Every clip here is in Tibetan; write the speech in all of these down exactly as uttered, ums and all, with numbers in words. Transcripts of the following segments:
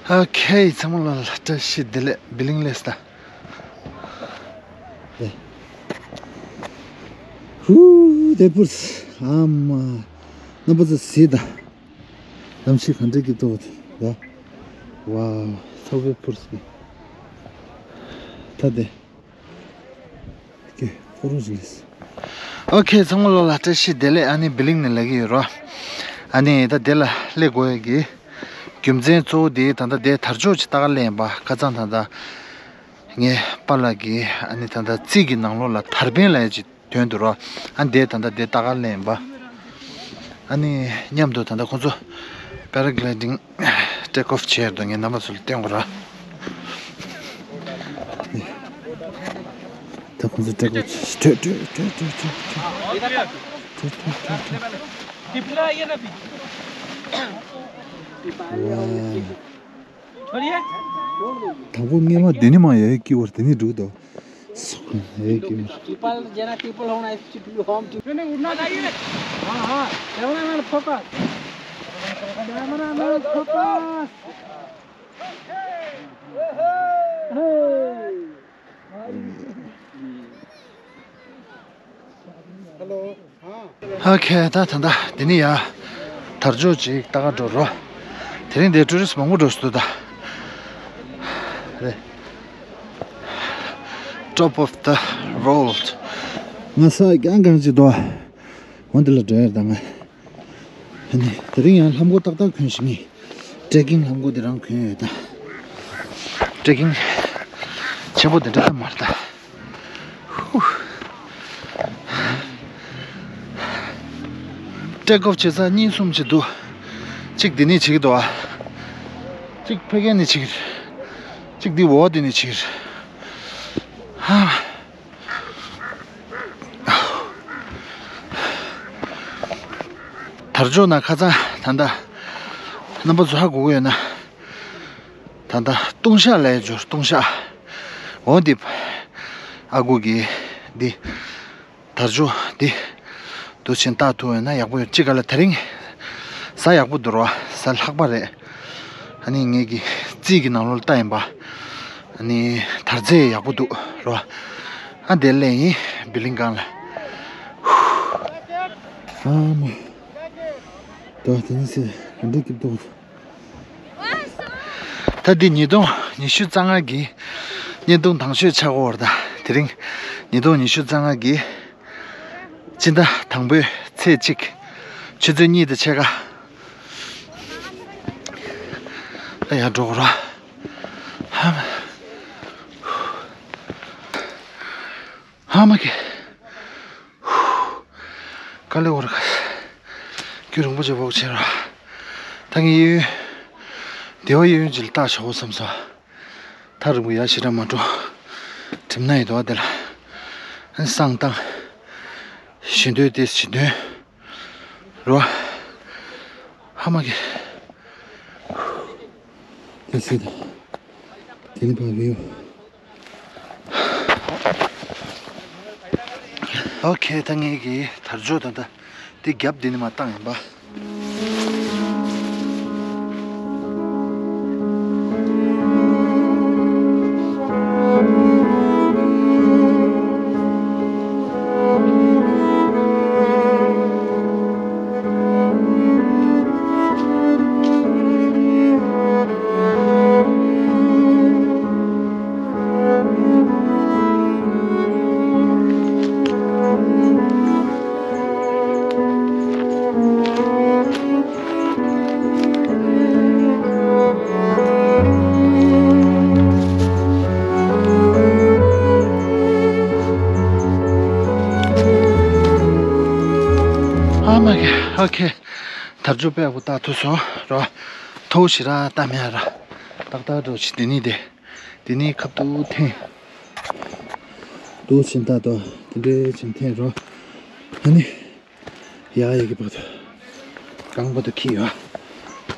ཨོ་ཁེ། ཚང་མ་ལ་བཀྲ་ཤིས་བདེ་ལེགས། བི་ལིང་ལེས་ད། ཧུ་དེ་པུར་ཨ་མ་རྣམ་པ་ཚོ་གཟིགས་ད། གནམ་གཤིས་ག་འདྲ་སྐྱིད་པོ་འདུག་ད། ཝའོ། ཚ་བའི་པུར་སི་ད་དེ། ཀེ་ཕོ་རུ་ཟིན། ཨོ་ཁེ། ཚང་མ་ལོ་ལ་བཀྲ་ཤིས་བདེ་ལེགས། ཨ་ནི་བི་ལིང་ནས་ལབ་ཀྱི་ཡོད་རོ། ཨ་ནི་ད་དེ་ལ་སླེབས་དགོས་ཡ་གི་རྒྱུ་མཚན་གཙོ་བོ་དེ་ད་ལྟ་དེ་དར་ལྕོག་ཅིག་ལྟ་ག་སླེབས་ཡིན་པ། ཁ་སང་ད་ལྟ་ངའི་པཱ་ལགས་ཀྱིས་ཨ་ནི་ད་ལྟ་རྩིས་ཀྱི་ནང་ལོགས་ལ་དར་འཕེན་ལབ་ཡ་ཅིག་དོན་དུ་རོ། ཨ་ནི་དེ་ད་ལྟ་དེ་ལྟ་ག་སླེབས་ཡིན་པ། ཨ་ནི་མཉམ་དུ་ད་ལྟ་ཁོང་ཚོ་པེ་ར་གི་ལའི་ཌིང་ཊེག་ཨོཕ་བྱས་འདུག་ངས་རྣམ་པ་ཚོ་ལ་སྟོན་དགོས་ར། ད་ཁོང་ཚོ་ཊེག་ཨོཕ་བྱས། ཊེག་ཊེག་ཊེག་ཊེག་ཊེག་ཊེག་ཊེག་ཊེག་ཊེག། ཝའོ། དང་པོ་སྔས་མ་དེ་ནི་མ་ཡ་ཡི་ཀི་ཝར་དེ་ནི་འགྲུག་དོ། སོག་ཡ་ཡི་ཀི་ཝར། People, Jena people होना है, people home to। नहीं, नहीं, उड़ना चाहिए। हाँ, हाँ, cameraman focus। Cameraman focus। Hey। Hello। ཨོ་ཁེ། ད་ད་ད་འདི་ནི་ཡ་དར་ལྕོག་ཅིག་ལྟ་ག་འགྲོ་རོ། དེ་རིང་འདིར་ཊུ་རི་སི་མང་པོ་འགྲོ་སྲིད་འདུག་ད། རེད། Top of the world། ང་ས་རྐྱང་རྐྱང་ཅིག་འདུག་འོ་འདི་ལ་འགྲོ་ཡ་ད་ང་། ཨ་ནི་དེ་རིང་ཡང་ལྷམ་གོག་ཏག་ཏག་གོན་ཞིག་ངས། ཊེག་ཀིང་ལྷམ་གོག་དེ་རང་གོན་ཡོད་ད། ཊེག་ཀིང་ཆེན་པོ་དེ་འདྲ་ད་མ་རེད་ད། ཧུ། ཊེག་ཨོཕ་བྱེད་ས་གཉིས་གསུམ་ཅིག་འདུག་གཅིག་འདི་ནས་བྱེད་ཀྱི་འདུག་ཨ། གཅིག་ཕ་གི་ནས་བྱེད་ཀྱི་རེད། གཅིག་འདི་འོག་འདི་ནས་བྱེད་ཀྱི་རེད། ཧ། དར་ལྕོག་ནང་ཁ་སང་ད་ལྟ་རྣམ་པ་ཚོ་ཧ་གོ་གི་ཡོད་ན། ད་ལྟ་ལྟུང་བཤགས་ལབ་ཡ་ཅིག་ཡོད་རེད། ལྟུང་བཤགས། འོ་འདི་ཨ་ཁུ་གིས་འདི་དར་ལྕོག་འདི་འདུག་སེ་བལྟ་ཐུབ་ཡོད་ན་ཡག་པོ་ཡོད། གཅིག་ག་ལ་དེ་རིང་གཟའ་ཡག་པོ་འདུག་རོ། གཟའ་ལྷག་པ་རེད། ཨ་ནི་ངེད་ཀྱི་རྩིས་ཀྱི་ནང་ལོགས་ལ་ལྟ་ཡིན་པ། ཨ་ནི་དར་རྫས་ཡག་པོ་འདུག་རོ། ཨ་འདིར་སླེབས་ཡིན་བི་ལིང་སྒང་ལ། ཨ་མ། ད་དེ་ནི་སེ་ག་འདྲ་སྐྱིད་པོ་འདུག་ད་འདི་ཉིས་སྟོང་ཉི་ཤུ་རྩ་ལྔ་གི་བརྙན་ཐུང་དང་ཤོས་ཆགས་ཀྱི་ཡོད་རེད་ད། དེ་རིང་ཉིས་སྟོང་ཉི་ཤུ་རྩ་ལྔ་གི་སྤྱི་ཟླ་དང་པོའི་ཚེས་གཅིག་ཆུ་ཚོད་གཉིས་དང་ཕྱེད་ཀ་ལ་ཡར་འགྲོ་དགོས་རེད། ཧ་མ་ཧ་མ་གི། ཧུ། དཀའ་ལས་ཁག་པོ་རེད། རྒྱུན་རིང་པོ་ཅིག་འགོར་བྱས་ར། ད་ངས་གཡས་གཡོན། སྡེ་བ་གཡས་གཡོན་ཅིག་ལ་བལྟ་ཆོག་གོ་བསམ་སོང་། ཐག་རིང་པོ་ཡར་ཞེ་དྲག་མ་འགྲོ། གྲིབ་ནག་ཡིན་འདུག་ཨ་དེ་ལ། ཨ་ནི་བསང་བཏང་། བཞེས་འདོད་དེ་བཞེས་འདོད། རོ། ཧ་མ་གི། དེ་སྲིད་དང་། དེ་ནི་ཕ་བིའུ། ཨོ་ཁེ། ད་ངེད་ཀྱིས་དར་ལྕོག་ད་ལྟ་དེ་རྒྱབ་དེ་ནི་མར་བཏང་ཡིན་པ། ཨ་མ་གི། ཨོ་ཁེ། དར་ལྕོག་དཔེ་ཡག་པོ་བཏགས་ཐུབ་སོང་ར། མཐོ་པོ་ཞེ་དྲག་བཏགས་མེད་ར། ཏག་ཏག་འདྲ་བོ་ཅིག་དེ་ནི་དེ། དེ་ནི་ཁ་ཐུག་འཐེན། འདུག་སེ་བཏགས་དོ། དེ་འདྲ་ཅིག་འཐེན་རོ། ཨ་ནི། ཡ་ཡ་གི་བར་དུ། རྐང་པ་དུ་འཁྱེར་ཡོད།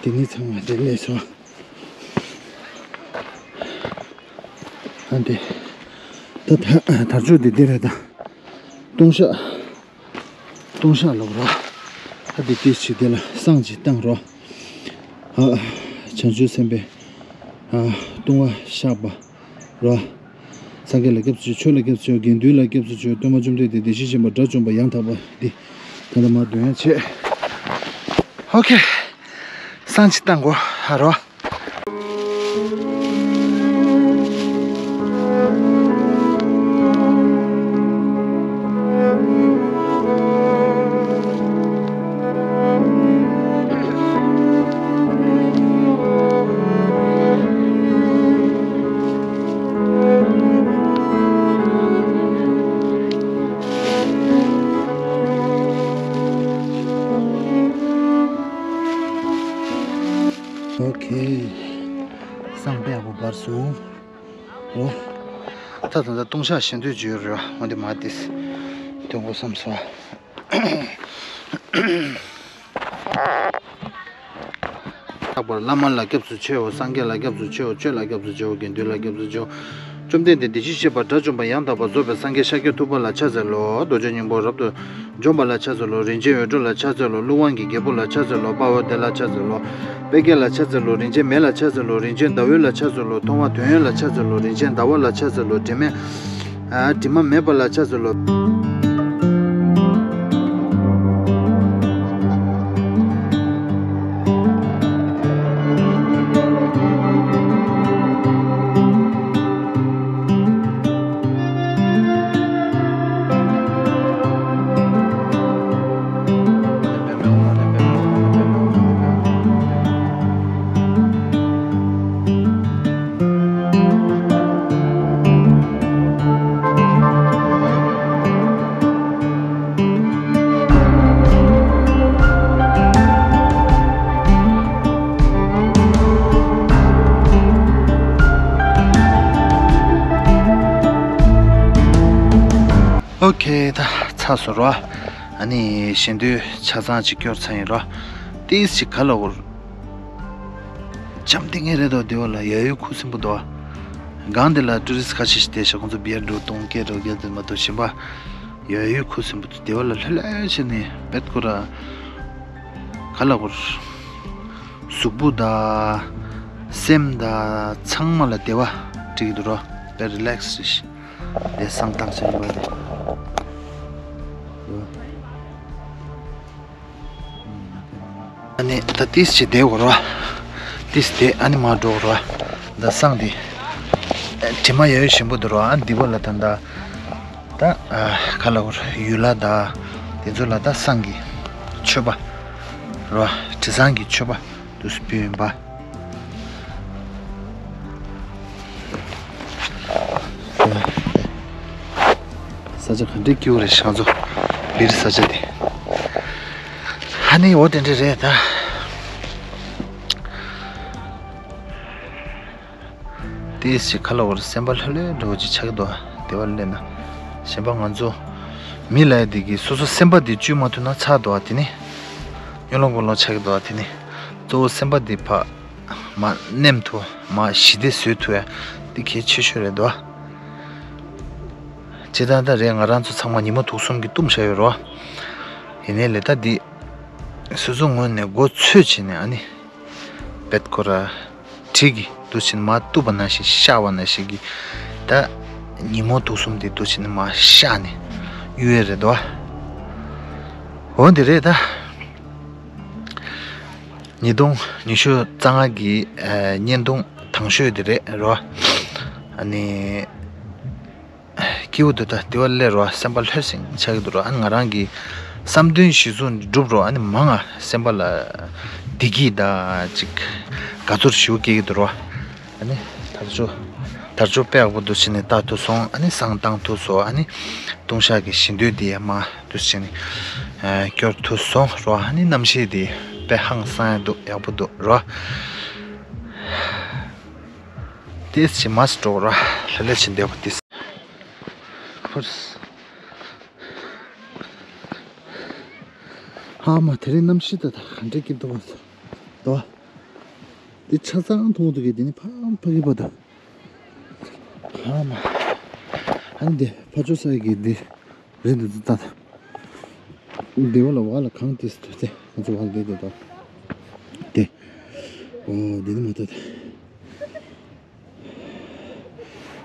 དེ་ནི་ཚང་མ་འདྲེ་ལས་སོ། ཨ་འདི། ད་ད་དར་ལྕོག་འདི་འདི་རེད་ད། ལྟུང་བཤགས། ལྟུང་བཤགས་ལབ་རོ། ཨ་འདི་དེ་ཅིག་དེ་ལ་བསང་ཅིག་བཏང་རོ། ཨ། བྱང་ཆུབ་སེམས་དཔའི་ ལྟུང་བ་བཤགས་པ་རོ། སངས་རྒྱས་ལ་སྐྱབས་སུ་མཆིའོ། ཆོས་ལ་སྐྱབས་སུ་མཆིའོ། དགེ་འདུན་ལ་སྐྱབས་སུ་མཆིའོ། སྟོན་པ་བཅོམ་ལྡན་འདས་བདེ་གཤེགས་སྦྱིན་པ་དགྲ་བཅོམ་པ་ཡང་དག་པ་འདི་ད་ལྟ་མར་འདོན་ཡ་བྱེད། ཨོ་ཁེ། བསང་ཅིག་བཏང་གོ་ཧ་རོ། ཨོ་ཁེ། བསང་དཔེ་ཡག་པོ་འབར་སོང་། ཨོ། ད་ད་ལྟ་ལྟུང་བཤགས་ཞལ་འདོན་བརྗོད་ཡོད་རེད་བ། འོན་ཏེ་མ་དེས་འདོན་དགོས་བསམ་སོང་། ལྷག་པར་བླ་མ་ལ་སྐྱབས་སུ་མཆིའོ། སངས་རྒྱས་ལ་སྐྱབས་སུ་མཆིའོ། ཆོས་ལ་སྐྱབས་སུ་མཆིའོ། དགེ་འདུན་ལ་སྐྱབས་སུ་མཆིའོ། བཅོམ་ལྡན་འདས་བདེ་གཤེགས་གཤེགས་པ་དགྲ་བཅོམ་པ་ཡང་དག་པར་རྫོགས་པའི་སངས་རྒྱས་ཤཱཀྱ་ཐུབ་པ་ལ་ཕྱག་འཚལ་ལོ། རྡོ་རྗེ་སྙིང་པོ་རབ་ཏུ་འཇོམས་པ་ལ་ཕྱག་འཚལ་ལོ། རིན་ཆེན་འོད་འཕྲོ་ལ་ཕྱག་འཚལ་ལོ། ཀླུ་དབང་གི་རྒྱལ་པོ་ལ་ཕྱག་འཚལ་ལོ། དཔའ་བོ་དེ་ལ་ཕྱག་འཚལ་ལོ། དཔལ་དགྱེས་ལ་ཕྱག་འཚལ་ལོ། རིན་ཆེན་མེ་ལ་ཕྱག་འཚལ་ལོ། རིན་ཆེན་ཟླ་འོད་ལ་ཕྱག་འཚལ་ལོ། མཐོང་བ་དོན་ཡོད་ལ་ཕྱག་འཚལ་ལོ། རིན་ཆེན་ཟླ་བ་ལ་ཕྱག་འཚལ་ལོ། དྲི་མེད། ཨ། དྲི་མ་མེད་པ་ལ་ཕྱག་འཚལ་ལོ། ཨོ་ཁེ། ད་ཚར་སོང་རོ། ཨ་ནི་ཞལ་འདོན་ཆ་ཚང་ཅིག་སྐྱོར་ཚར་ཡིན་རོ། ཏིས་ཅིག་ག་ལ་འུར། འཇམ་ཐིང་ངེ་རེད་དོ། དེ་བ་ལ་ཡ་ཡོད་ཁུ་སིམ་པོ་འདུག་ཨ། སྒང་དེ་ལ་ཊུ་རི་སི་ཁ་ཤས་ཤིག་བསྡད་ཤག་ཁོང་ཚོ་བི་ཡར་འགྲོ་གཏོང་སྐད་འགྲོ་རྒྱག་དེ་མ་གཏོགས་གཞན་པ་ཡ་ཡོད་ཁུ་སིམ་པོ་འདུག་དེ་བ་ལ་ལྷོད་ལྷོད་བྱས་ནས་བེད་ཁོ་ར་ག་ལ་འུར། གཟུགས་པོ་དང་། སེམས་དང་། ཚང་མ་ལ་བདེ་བ་སྐྱེ་གི་འདུག་རོ། དཔེ་རི་ལེག་སི་རེད་ཤག་དེ་བསང་བཏང་བྱས་ཡིན་པ་དེ། ཨ་ནི་ད་ཏིས་ཅིག་བསྡད་དགོས་རེད་བ། ཏིས་བསྡད། ཨ་ནི་མར་འགྲོ་དགོས་རེད་བ། ད་བསང་དེ་དྲི་མ་ཡོད་ཞིམ་པོ་འདུག་རེད་བ། ཨ་ནི་འདི་བ་ལ་ད་ད་ད་ག་ལ་གོ་ཡུལ་ལྷ་ད་དེ་ཚོ་ལ་ད་བསང་གི་མཆོད་པ་རེད་བ། དྲི་བསང་གི་མཆོད་པ་དུ་སྤུས་ཡིན་པ། ས་ཆ་ག་འདྲའི་སྐྱིད་པོ་རེད་ཤག་ང་ཚོ་བིར་ས་ཆ་དེ། ཧ་ནི་འོ་དེ་འདྲ་རེད་ད། ཏིས་ཅིག་ག་ལ་འུར་སེམས་པ་ལྷོད་ལྷོད་འདྲ་བོ་ཅིག་ཆགས་ཀྱི་འདུག་དེ་བ་ལས་ན། གཞན་པ་ང་ཚོ་མི་ལ་ཡ་དེ་གི་སོ་སོ་སེམས་པ་དེ་བཅོས་མ་ཐུབ་ན་ཚར་འདུག་དེ་ནི་གཡོ་ལོང་གོ་ལོང་ཆགས་ཀྱི་འདུག་དེ་ནི་གཙོ་བོ་སེམས་པ་དེ་ཕ་མ་ནེམ་ཐུ་མ་ཞི་བདེ་བཟོས་ཐུབ་ཡ་དེ་གལ་ཆེ་ཤོས་རེད་འདུག་ཇི་ལྟར་ད་རེད། ང་རང་ཚོ་ཚང་མ་ཉིན་མོ་དུག་གསུམ་གྱིས་བཏུམས་བཞག་ཡོད་རོ། ཡིན་ནའི་ལས་ད་འདི་སོ་སོ་ངོས་ནས་མགོ་ཚོས་བྱས་ནས་ཨ་ནི་བེད་ཁོ་ར་གྲི་གིས་འདུག་བྱས་ནས་མར་གཏུབ་པ་ནང་བཞིན་བཤགས་པ་ནང་བཞིན་གྱི་ད་ཉིན་མོ་དུག་གསུམ་དེ་འདུག་བྱས་ནས་མར་བཤགས་ནས་གཡུག་ཡས་རེད་དོ། འོ་འདི་རེད་ད། ཉིས་སྟོང་ཉི་ཤུ་རྩ་ལྔ་གི་ཨ་བརྙན་ཐུང་དང་ཤོས་དེ་རེད་རོ། ཨ་ནི། སྐྱིད་པོ་འདུག་ད་དེ་བ་སླེབས་རོ། སེམས་པ་ལྷོད་སིང་ཆགས་ཀྱི་འདུག་རོ། ཨ་ནི་ང་རང་གི་བསམ་དོན་གཞི་བཟུང་འགྲུབ་རོ། ཨ་ནི་མང་ང་སེམས་པ་ལ་བདེ་སྐྱིད་ད་ཅིག་དགའ་ཚོར་ཞེ་པོ་སྐྱེ་གི་འདུག་རོ། ཨ་ནི་དར་ལྕོག་དར་ལྕོག་དཔེ་ཡག་པོ་འདུག་བྱས་ནས་བཏགས་ཐུབ་སོང་། ཨ་ནི་བསང་བཏང་ཐུབ་སོང་། ཨ་ནི་ལྟུང་བཤགས་ཀྱི་ཞལ་འདོན་འདི་ཡ་མ་འདུག་བྱས་ནས་ཨ་སྐྱོར་ཐུབ་སོང་རོ། ཨ་ནི་གནམ་གཤིས་འདི་དཔེ་ཧང་སང་ཡ་འདུག་ཡག་པོ་འདུག་རོ། ཏིས་ཅིག་མར་འགྲོ་ར། ལྷོད་ལྷོད་བྱས་བསྡད་པ་ཏིས། ཧོར། ཧ་མ་དེ་རིང་གནམ་གཤིས་ད་ད་ག་འདྲས་སྐྱིད་འདུག་པ་དོ། འདི་ཆ་ཚང་མཐོང་འདུག་གི། འདི་ནི་ཕ་ཕ་གི་པ་དང་། ཧ་མ། ཨ་ནི་འདི་ཕ་ཇོ་ས་ཡི་གི་འདི་རེད་འདུག་ད་ད། འདི་བ་ལ་བ་ལ་གང་ཏིས་འདུག་སྟེ་ང་ཚོ་བ་ལ་འདི་འདི་དོ། འདི། ཨོ་འདི་ནི་མ་ད་ད།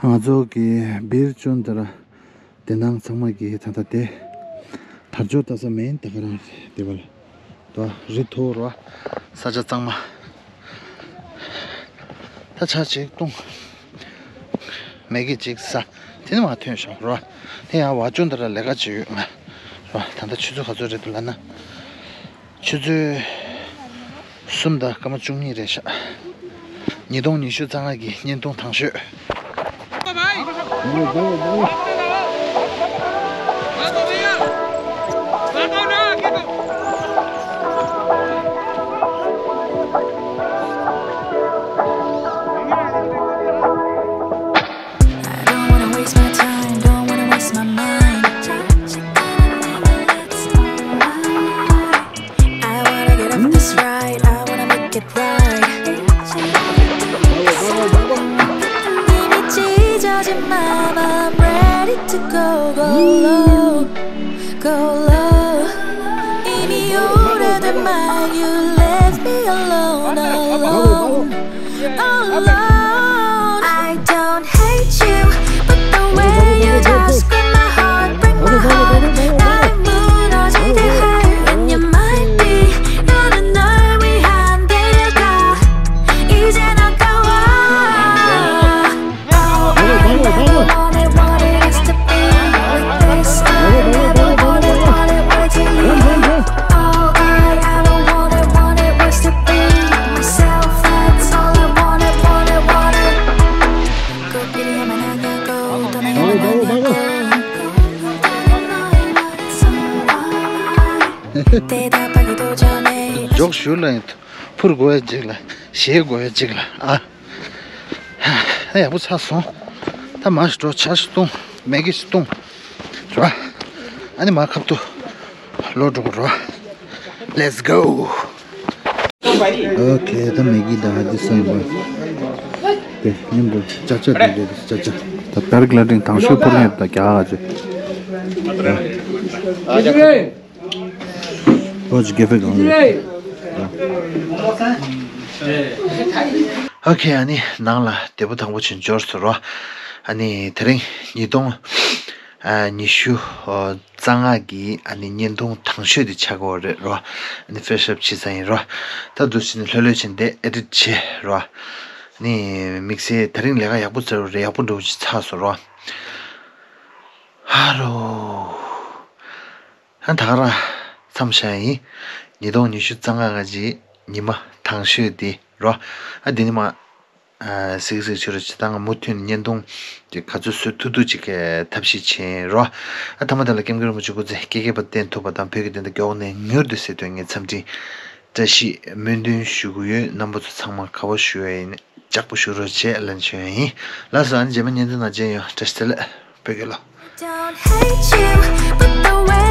ང་ཚོ་གི་སྦིར་ཅོན་ཏ་ར་དེ་ནང་ཚང་མ་གི་ད་ལྟ་དེ་དར་ལྕོག་ལྟ་ས་མེད་ད་ག་རང་དེ་བ་ལ་དོ་རི་མཐོ་རོ་ས་ཆ་གཙང་མ། ད་ཆ་ཅིག་བཏུང་། མེ་གི་ཅིག་ས། དེ་ནི་མ་ཐོན་ཤོག་རོ། དེ་ཡང་བ་ཅོན་ཏ་ར་ལས་ཀ་ཅིག་ཡོད་ང་རོ། ད་ལྟ་ཆུ་ཚོད་ག་ཚོད་རེད་འདུག་ལབ་ན། ཆུ་ཚོད་གསུམ་དང་སྐར་མ་བཅུ་གཉིས་རེད་ཤག་ཉིས་སྟོང་ཉི་ཤུ་རྩ་ལྔ་གི་བརྙན་ཐུང་དང་ཤོས། I don't wanna waste my time, don't wanna waste my mind. I wanna get off this ride, I wanna make it right. 이미 찢어진 맘, I'm ready to go, go low, go low. 이미 오래된 말, you left me alone, alone. Alone. I don't hate you, but the way you just grip my heart, break my heart. 날 무너지게 해. And you might be, 나는 널 위한 길가. 이제 나가와. All I ever wanted, wanted was to be with this. I never wanted, wanted, wanted to leave. All I ever wanted, wanted was to be myself. That's all I wanted, wanted, wanted. 꼭 이리야만 하냐고, 또 나야만 하냐고. 대답하기도 전에 འཇོག་ཞུ་ལ་ཡིན། འཕུར་དགོས་ཡ་ཅིག་ལ། གཞས་དགོས་ཡ་ཅིག་ལ། ཨ། ཨ་ཡག་པོ་ཚར་སོང་། ད་མར་ཞིག་འགྲོ། ཇ་ཞིག་བཏུང་། མེ་གི་ཞིག་བཏུང་། རོ། ཨ་ནི་མར་ཁ་ཐུག་ལོག་འགྲོ་དགོས་རོ། Let's go. ཨོ་ཁེ། ད་མེ་གི་ད་ཧ་ཅི་སོང་བ། དེ་མཉམ་དུ་ཅ་ཅ་དེ་རེད། ཅ་ཅ། ད་པེ་ར་གི་ལའི་ཌིང་དང་ཤོས་འཕུར་མཁན་ད་རྒྱ་ག་ཅེ། Watch give it on. ཨོ་ཁེ། ཨ་ནི་ནང་ལ་བདེ་པོ་ཐང་པོ་ཕྱིན་འབྱོར་སོང་རོ། ཨ་ནི་དེ་རིང་ཉིས་སྟོང་ཨ་ཉི་ཤུ་རྩ་ལྔ་གི་ཨ་ནི་བརྙན་ཐུང་དང་ཤོས་དེ་ཆགས་ཀྱི་ཡོད་རེད་རོ། ཨ་ནི་ཕེ་ཤབ་བྱེད་ས་ཡིན་རོ། ད་འདུག་བྱས་ནས་ལྷོད་ལྷོད་བྱས་ནས་དེ་ཨེ་ཌིཊ་བྱེད་རོ། ཨ་ནི་དམིགས་བསལ་དེ་རིང་ལས་ཀ་ཡག་པོ་ཚར་རེད། ཡག་པོ་འདྲ་བོ་ཅིག་ཚར་སོང་རོ། ཧ་རོ། ཨ་ད་ག་རང་མཚམས་བཞག་ཡིན། ཉིས་སྟོང་ཉི་ཤུ་རྩ་ལྔ་ག་ཅིག་ཉི་མ་དང་ཤོས་དེ་རོ། ཨ་འདི་ནི་མ། ཨ་གཟིགས་གཟིགས་བྱོས་རོགས་བྱེད། ད་ང་མུ་མཐུད་ནས་བརྙན་ཐུང་དེ་ག་ཚོད་བཟོ་ཐུབ་ཐུབ་ཅིག་གི་ཐབས་ཤེས་བྱེད་རོ། ཨ་ཐ་མ་དེ་ལ་ཀེམ་ཀེམ་རིན་པོ་ཆེ་སྐུ་ཚེ་སྐྱེ་མཁས་པ་བརྟན་ཐུབ་པ་དང་བོད་ཀྱི་བདེན་མཐའ་མགྱོགས་ནས་མྱུར་དུ་གསལ་ཐོན་ངེས། འཚམས་འདྲི་བཀྲ་ཤིས་སྨོན་འདུན་ཞུ་གི་ཡོད། རྣམ་པ་ཚོ་ཚང་མ་ག་པར་བཞུགས་ཡ་ཡིན་ཅག་པོ་བཞུགས་རོགས་བྱེད་ལན་ཞུ་ཡ་ཡིན། ལགས་སོ། ཨ་ནི་རྗེས་མ་བརྙན་ཐུང་ནང་མཇལ་ཡོང་། བཀྲ་ཤིས་བདེ་ལེགས། བོད་རྒྱལ་ལོ། Don't hate you, but the way